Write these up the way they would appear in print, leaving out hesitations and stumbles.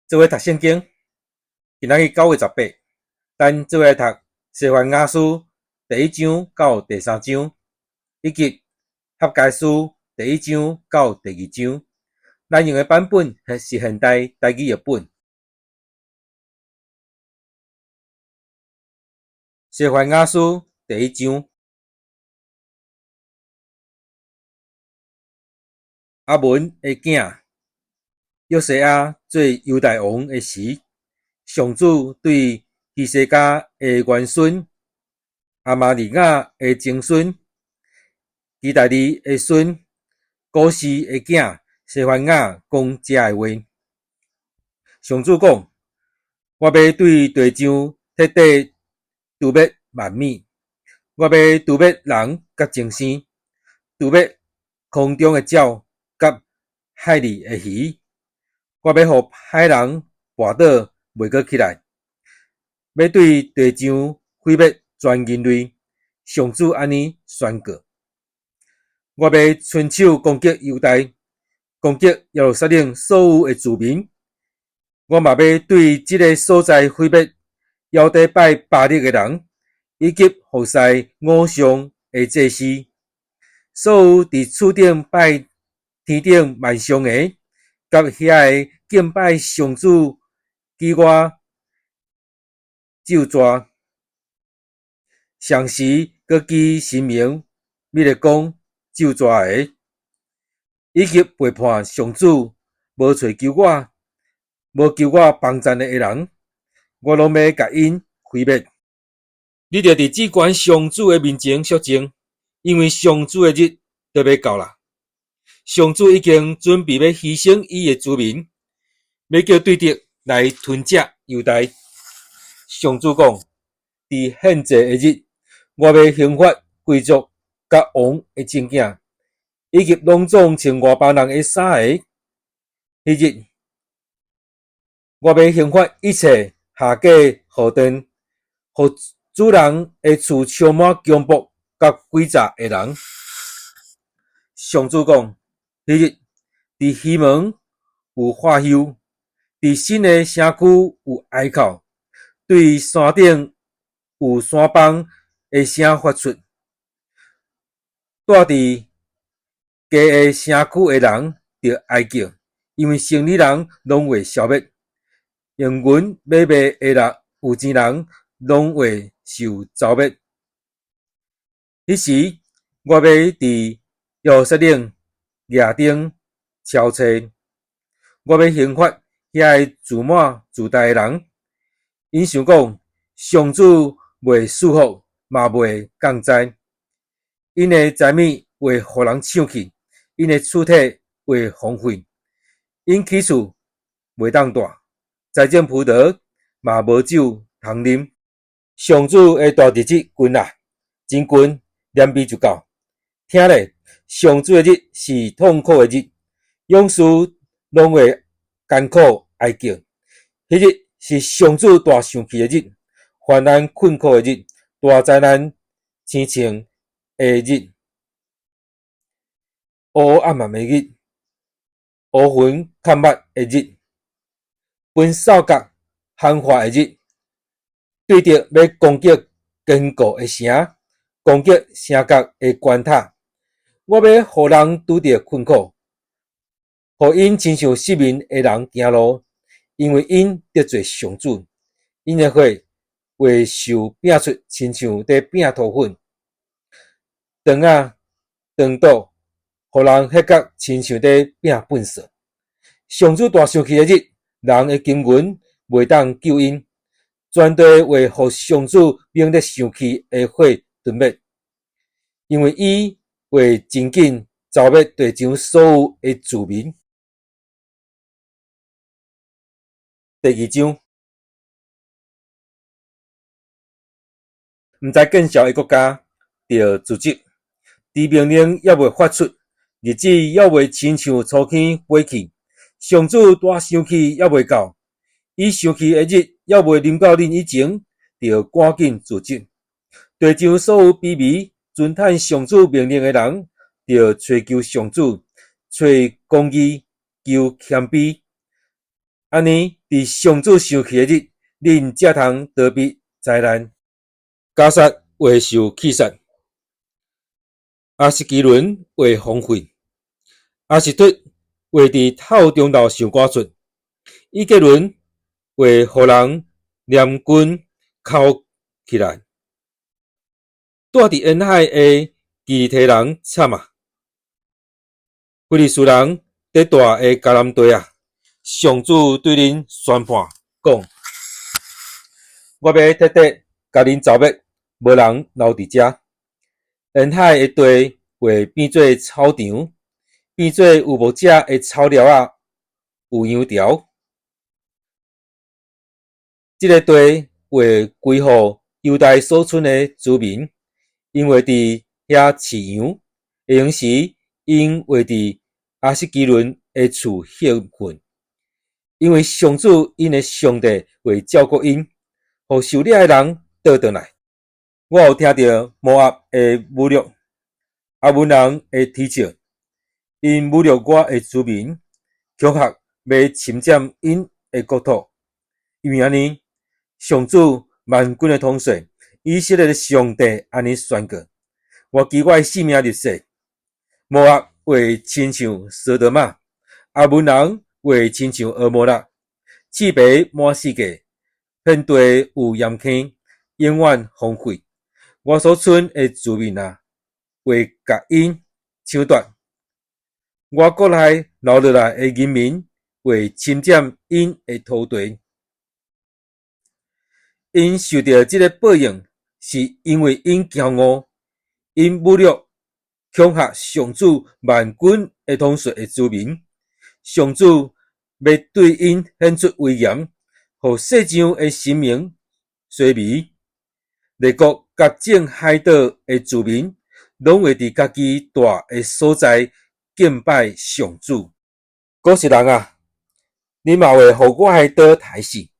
做伙讀聖經，今仔日9月18，咱做伙來讀西番雅書第一章到第三章，以及哈該書第一章到第二章。咱用的版本是現代台語譯本。西番雅書第一章，亞歕的囝約西亞做猶大王的時，上主對希西家的玄孫亞瑪利雅的曾孫基大利的孫古實的囝西番雅講這个話。上主講：我欲對地上徹底除滅萬物，我欲除滅人佮眾生，除滅空中的鳥佮海裡的魚。我欲予歹人跋倒，袂閣起來，欲對地上毀滅全人類。上主按呢宣告：我欲伸手攻擊猶大，攻擊耶路撒冷所有的住民。我嘛欲對這个所在毀滅枵底拜巴力的人，以及服侍偶像的祭司，所有佇厝頂拜天頂萬象的，佮遐个敬拜上主以外咒詛，同時閣記神明米勒講咒詛的，以及背叛上主無揣求我、無求我幫贊的人，我攏欲共𪜶毀滅。你著佇至懸上主的面前肅靜，因為上主的日就欲到啦。上主已經準備欲犧牲伊的子民，欲叫對敵來吞食猶大。上主講：佇獻祭的日，我欲刑罰貴族佮王的眾囝，以及攏總穿外邦人的衫的。彼日，我欲刑罰一切下過後盾，予主人的厝充滿強暴佮詭詐的人。上主講：彼日，佇魚門有喝休，佇新的城區有哀哭，對山頂有山枋的聲發出。住佇低的城區的人著哀叫，因為生理人攏會消滅，用銀買賣的人有錢人攏會受蹂滅。彼時，我欲佇耶路撒冷舉燈敲冊，我欲刑罰遐个自滿自大的人。𪜶想講，上主袂賜福，嘛袂降災。𪜶的財物會予人搶去，𪜶的厝體會荒廢。𪜶起厝袂當住，栽種葡萄嘛無酒通啉。上主的大日子近啦，真近，連鞭就到。聽咧，上主的日是痛苦的日，勇士攏會艱苦哀叫。彼日是上主大生氣的日，患難困苦的日，大災難親像的日，烏烏暗暗的日，烏雲崁密的日，分掃角喊話的日，對敵欲攻擊堅固的城，攻擊城角的關塔。我欲予人拄著困苦，予𪜶親像失眠的人行路，因為𪜶得罪上主，𪜶的血會受拚出，親像咧拚塗粉，腸仔腸肚，予人彼覺親像咧拚糞埽。上主大生氣的日，人的金銀袂當救𪜶，全地會予上主猛烈生氣的火吞滅，因為伊會真緊蹂滅地上所有的住民。第二章，毋知見笑的國家著辭職，佇命令猶未發出，日子猶未親像初天飛去，上主大生氣猶未到，伊生氣的日猶未臨到恁以前，著趕緊辭職。地上所有卑微遵趁上主命令的人，著揣求上主，揣公義，求謙卑。按呢，佇上主生氣的日，恁才通逃避災難。迦薩會受棄殺，亞實基倫會荒廢，亞實突會佇透中晝想趕出，以革倫會予人連根摳起來。住佇沿海的基利提人慘啊！非利士人佇大的迦南地啊！上主對恁宣判講：我欲徹底共恁剿滅，無人留佇遮。沿海的地會變做草場，變做有牧者的草寮仔，有羊牢。這个地會歸予猶大所賰的子民，𪜶會佇遐飼羊，會用時𪜶會佇亞實基倫的厝歇睏，因為上主𪜶的上帝會照顧𪜶，予受掠的人倒轉來。我有聽著摩押的侮辱，亞捫人的啼笑，𪜶侮辱我的子民，恐嚇欲侵佔𪜶的國土。因為按呢，上主萬軍的統帥，以色列的上帝按呢宣告：我基我的性命立誓，摩押會親像所多瑪，亞捫人會親像蛾摩拉，刺蝟滿世界，遍地有鹽坑，永遠荒廢。我所賰的子民啊，會共𪜶搶奪；我國內留落來的人民，會侵佔𪜶的土地。𪜶受著這个報應，是因為𪜶驕傲，𪜶侮辱、恐嚇上主萬軍的統帥的子民。上主欲對𪜶顯出威嚴，予世上的神明衰微。列國佮眾海島的住民，攏會佇家己住的所在敬拜上主。古實人啊，恁嘛會予我的刀刣死。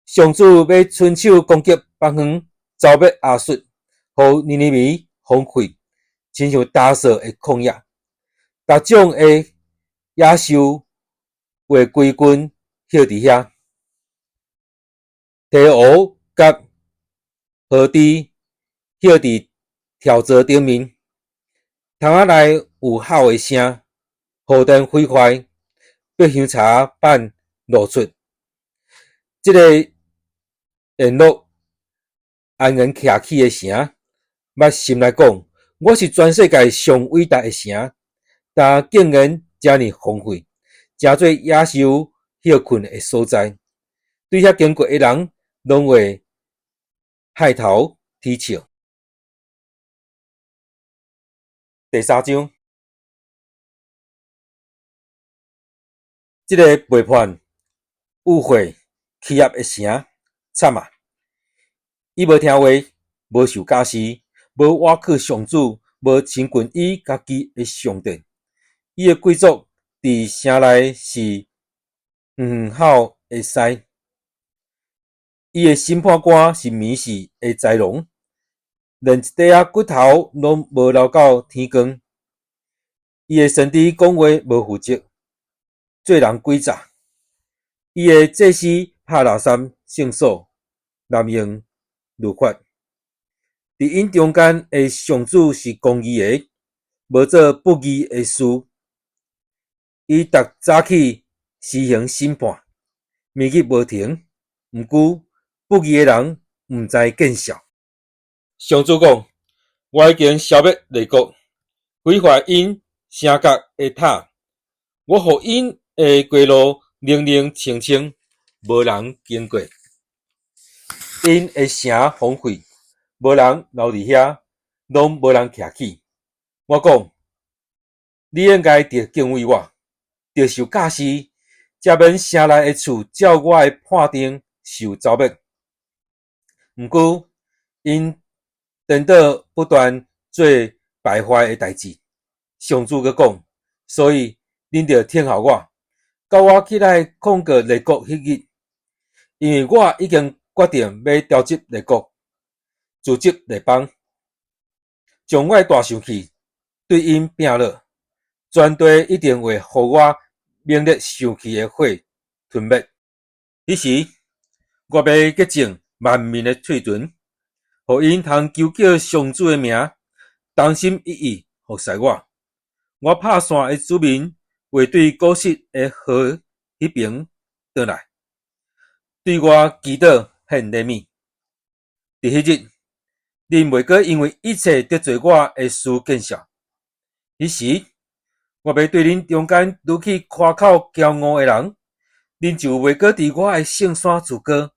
上主欲伸手攻擊北方，剿滅亞述，予尼尼微荒廢，親像焦燥的曠野。逐種的野獸會歸群歇佇遐，鹈鶘佮河豬歇佇跳槽頂面，窗仔內有吼的聲，雨電毀壞，白香柴板露出。這个院落安然徛起的城，捌心內講：我是全世界上偉大的城，但竟然遮爾荒廢，成做野獸歇睏的所在。對遐經過的人，攏會害頭啼笑。第三章，這个背叛、誤會、欺壓的城，慘啊！伊無聽話，無受教示，無倚靠上主，無親近伊家己的上帝。伊的貴族佇城內是遠遠吼的獅，伊的審判官是迷失的豺狼，連一塊仔骨頭攏無留到天光。伊的先知講話無負責，做人詭詐。伊的祭司拍垃圾聖所，濫用律法。佇𪜶中間的上主是公義的，無做不義的事。伊逐早起施行審判，暝日無停。毋過不義的人毋知見笑。上主講：我已經消滅列國，毀壞𪜶城角的塔。我予𪜶的街路冷冷清清，無人經過。𪜶的城荒廢，無人留佇遐，攏無人徛起。我講，你應該著敬畏我，著受教示，才免城內的厝照我的判定受剿滅。毋過，𪜶顛倒不斷做敗壞的代誌。上主閣講，所以恁著聽候我，到我起來控告列國彼日，因為我已經決定欲調集列國，聚集列邦，將我的大生氣對𪜶摒落，全地一定會予我猛烈生氣的火吞吞滅。彼時，我欲潔淨萬民的喙唇，予𪜶通求叫上主的名，同心一意服侍我。我拍散的子民會對古實的河彼爿轉來，對我祈禱獻禮物。佇彼日，恁袂閣因為一切得罪我的事見笑。彼時，我欲對恁中間除去誇口驕傲的人，恁就袂閣佇我的聖山自高。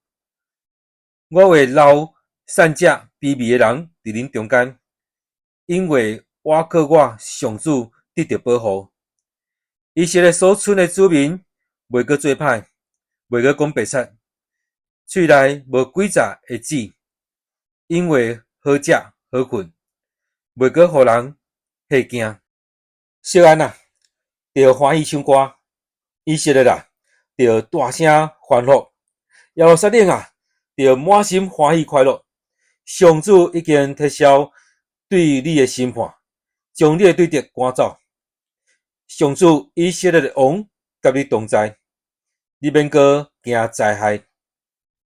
我會留散食卑微的人佇恁中間，𪜶會倚靠我上主得著保護。以色列所賰的子民袂閣做歹，袂閣講白賊，喙內無詭詐的舌，𪜶會好食好睏，袂閣予人嚇驚。錫安啊，著歡喜唱歌；以色列啊，著大聲歡呼；耶路撒冷啊，著滿心歡喜快樂。上主已經撤銷對你的審判，將你的對敵趕走。上主以色列的王佮你同在，你免閣驚災害。佇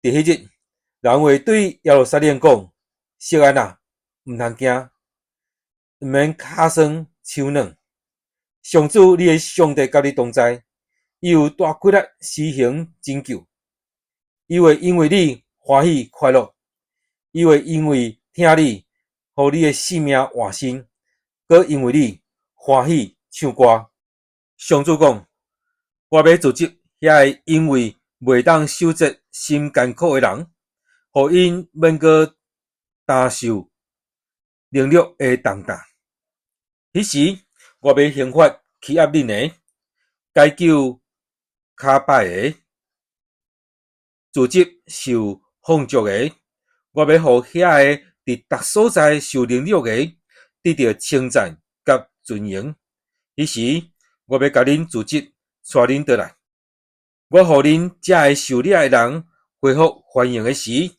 彼日，人會對耶路撒冷講：錫安啊，毋通驚，毋免跤酸手軟。上主你的上帝佮你同在，伊有大氣力施行拯救，伊會因為你歡喜快樂，伊會因為疼你，予你的性命換新，閣因為你歡喜唱歌。上主講：我欲組織遐个因為袂當守節心艱苦的人，予𪜶免閣擔受凌辱的重擔。彼時，我欲刑罰欺壓恁的，解救跤擺的，組織受放逐的。我欲予遐个佇逐所在受凌辱的，得著稱讚佮尊榮。彼時，我欲共恁組織，帶恁轉來。我予恁遮个受掠的人恢復繁榮的時，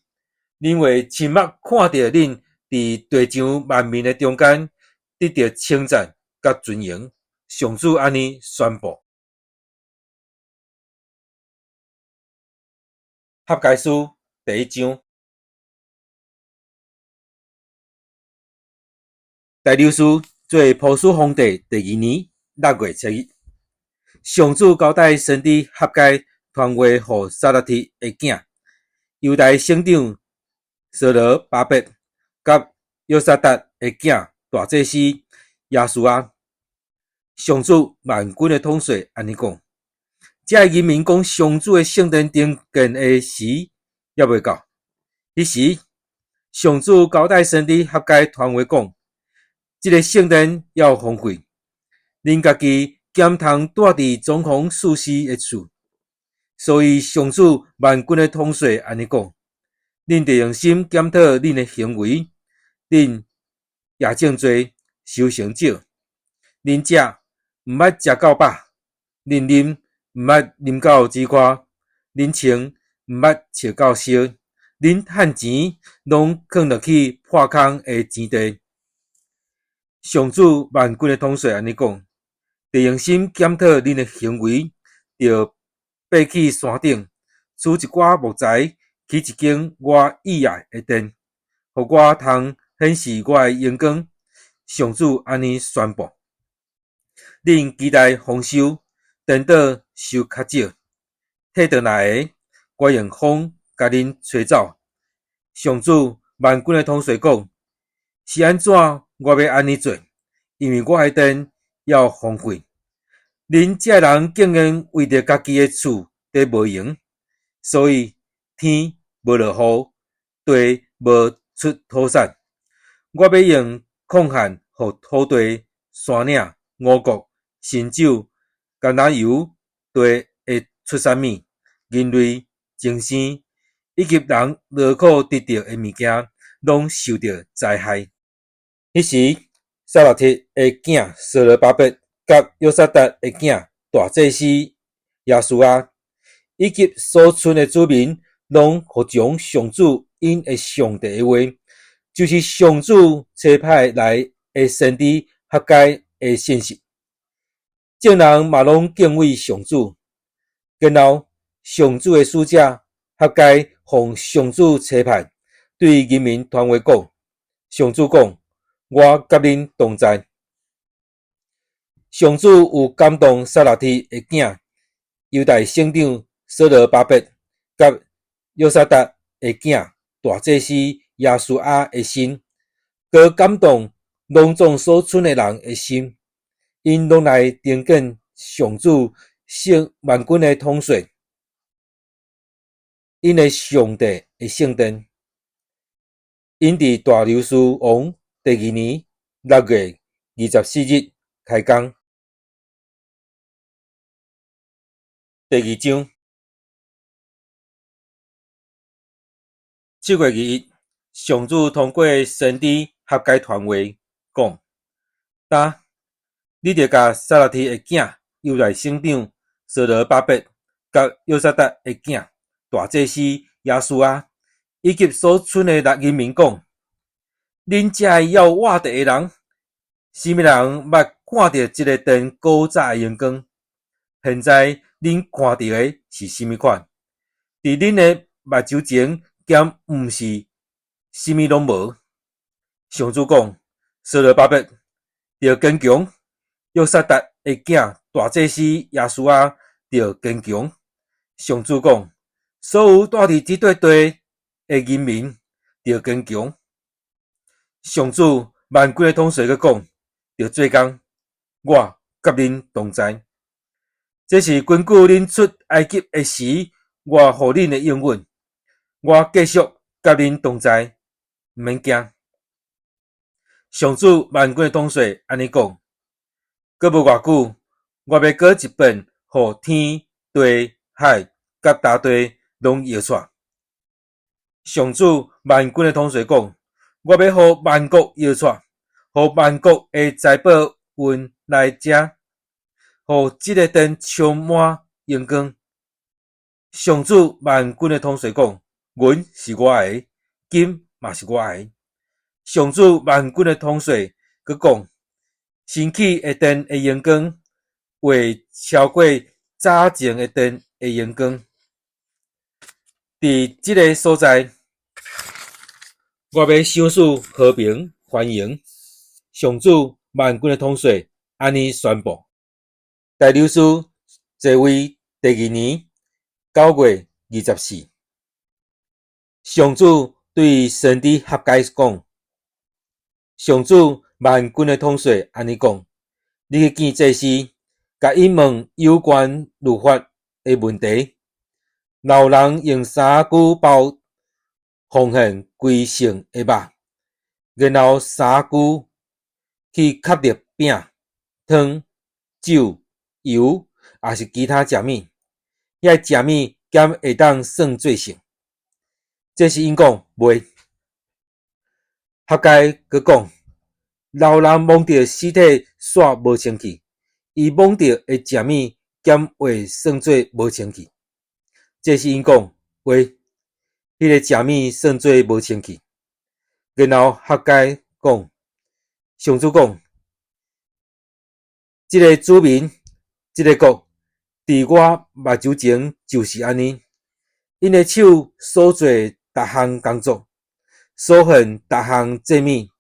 恁會親目看著恁佇地上萬民的中間得著稱讚佮尊榮。上主按呢宣布。哈該書第一章，大流士做波斯皇帝第二年6月7日，上主交代先知哈該傳話予撒辣鐵的囝猶大省長所羅巴伯，佮約撒達的囝大祭司耶書亞。上主萬軍的統帥按呢講：這个人民講上主的聖殿重建的時猶未到。彼時，上主交代先知哈該傳話講：這个聖殿猶荒廢，恁家己敢通蹛佇裝潢舒適的厝？所以上主萬軍的統帥按呢講：恁著用心檢討恁的行為，恁業種濟，收成少，恁食毋捌食到飽，恁啉毋捌啉到止渴，恁穿毋捌穿到燒，恁趁錢攏囥落去破空的錢袋。上主萬軍的統帥按呢講：著用心檢討恁的行為，著爬去山頂，取一寡木材，起一間我意愛的殿，予我通顯示我的榮光。上主按呢宣布。恁期待豐收，顛倒收較少，退轉來的，我用風共恁吹走。上主萬軍的統帥講：是按怎我欲按呢做？因為我的殿猶荒廢，恁這人竟然為著家己的厝佇無閒，所以天無落雨，地無出土產。我欲用犷旱予土地、山嶺、五穀、新酒、橄欖油、地的出產物、人類精生，以及人勞苦得著的物件，攏受著災害。彼時，撒辣鐵的囝所羅巴伯，佮約撒達的囝大祭司耶書亞，以及所賰的子民，攏服從上主𪜶的上帝的話，就是上主差派來的先知哈該的信息。眾人嘛攏敬畏上主。然後，上主的使者哈該奉上主差派，對人民傳話講：上主講，我佮恁同在。上主有感動撒辣鐵的囝猶大省長所羅巴伯，佮約撒達的囝大祭司耶書亞的心，閣感動攏總所剩的人的心，𪜶攏來朝見上主聖萬軍的統帥，𪜶的上帝的聖殿。𪜶佇大流士王第二年6月24日開工。第二章，7月21，上主通過先知哈該傳話講：今，你著共撒辣鐵的囝猶大省長所羅巴伯，佮約撒達的囝大祭司耶書亞，以及所剩的人民講：恁遮的猶活著的人，啥物人捌看著這个殿古早的榮光？現在恁看著的是啥物款？佇恁的目睭前，敢毋是啥物攏無？上主講：所羅巴伯著堅強，約撒達的囝大祭司耶書亞著堅強。上主講：所有蹛佇這塊地的人民著堅強。上主萬軍的統帥閣講：著做工，我佮恁同在。這是根據恁出埃及的時，我予恁的應允。我繼續佮恁同在，毋免驚。上主萬軍的統帥按呢講：閣無偌久，我欲閣一遍，予天地海佮大地攏搖掣。上主萬軍的統帥講：我欲予萬國搖掣，予萬國的財寶運來遮，予這个殿充滿榮光。上主萬軍的統帥講：銀是我的，金嘛是我的。上主萬軍的統帥閣講：新起的殿的榮光，會超過早前的殿的榮光。佇這个所在，我欲賞賜和平繁榮。上主萬軍的統帥按呢宣布。大流士在位第二年9月24，上主對先知哈該講：上主萬軍的統帥按呢講，你去見祭司，共𪜶問有關律法的問題。若有人用三龜包奉獻歸聖的肉，然後三龜去吸著餅、湯、酒、油，抑是其他食物，遐食物敢會當算做聖？祭司𪜶講袂。哈該閣講，若有人摸著屍體煞無清氣，伊摸著的食物敢會算做無清氣？祭司𪜶講會，彼个食物算做無清氣。然後哈該講，上主講，這个子民，這个國，佇我目睭前就是按呢，𪜶的手所做逐項工作，所獻逐項祭物，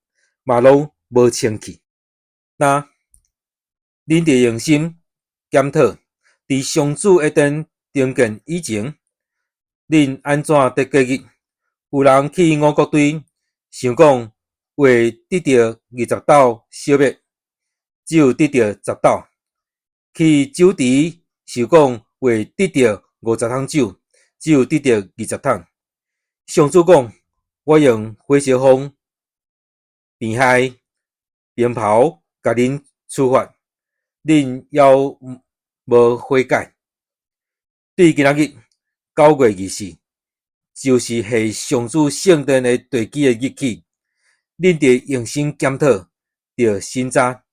嘛攏無清氣。那恁著用心檢討，佇上主的殿重建以前，恁按怎佇過日？有人去五穀堆，想講會得著20斗小麥，只有得著10斗；去酒池，想講會得著50桶酒，只有得著20桶。上主講：我用火燒風、病害、冰雹共恁處罰，恁猶無悔改。對今仔日9月24，就是獻上主聖殿的地基的日起，恁著用心檢討，著審查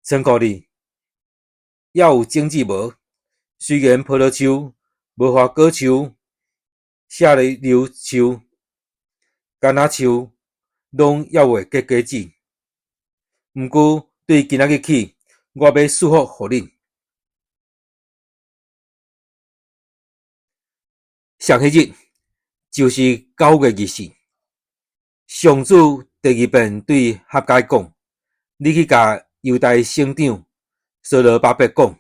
倉庫裡猶有種子無？雖然葡萄樹、無花果樹、石榴樹、柑仔樹攏猶未結果子，毋過對今仔日起，我欲賜福予恁。上彼日就是9月20。上主第二遍對哈該講：你去共猶大省長所羅巴伯講，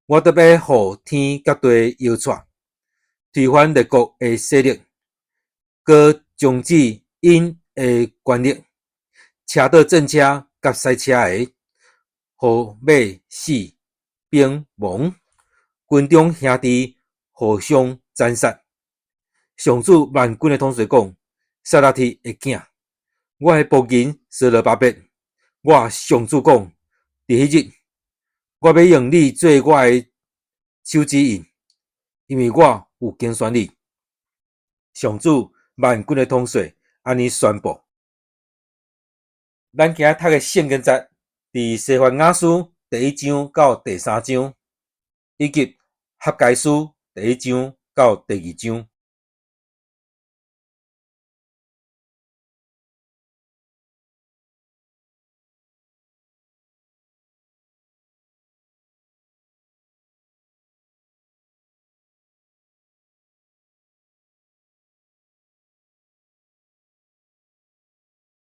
我著欲予天佮地搖掣，推翻列國的勢力，閣終止𪜶的權力，車倒戰車佮賽車的，予馬死兵亡，軍中兄弟互相殘殺。上主萬軍的統帥講：撒拉鐵的囝，我的僕人所羅巴伯，我上主講：佇彼日，我欲用你做我的手指印，因為我有揀選你。上主萬軍的統帥按呢宣布。咱今仔讀的聖經節，佇西番雅書第一章到第三章，以及哈該書第一章到第二章。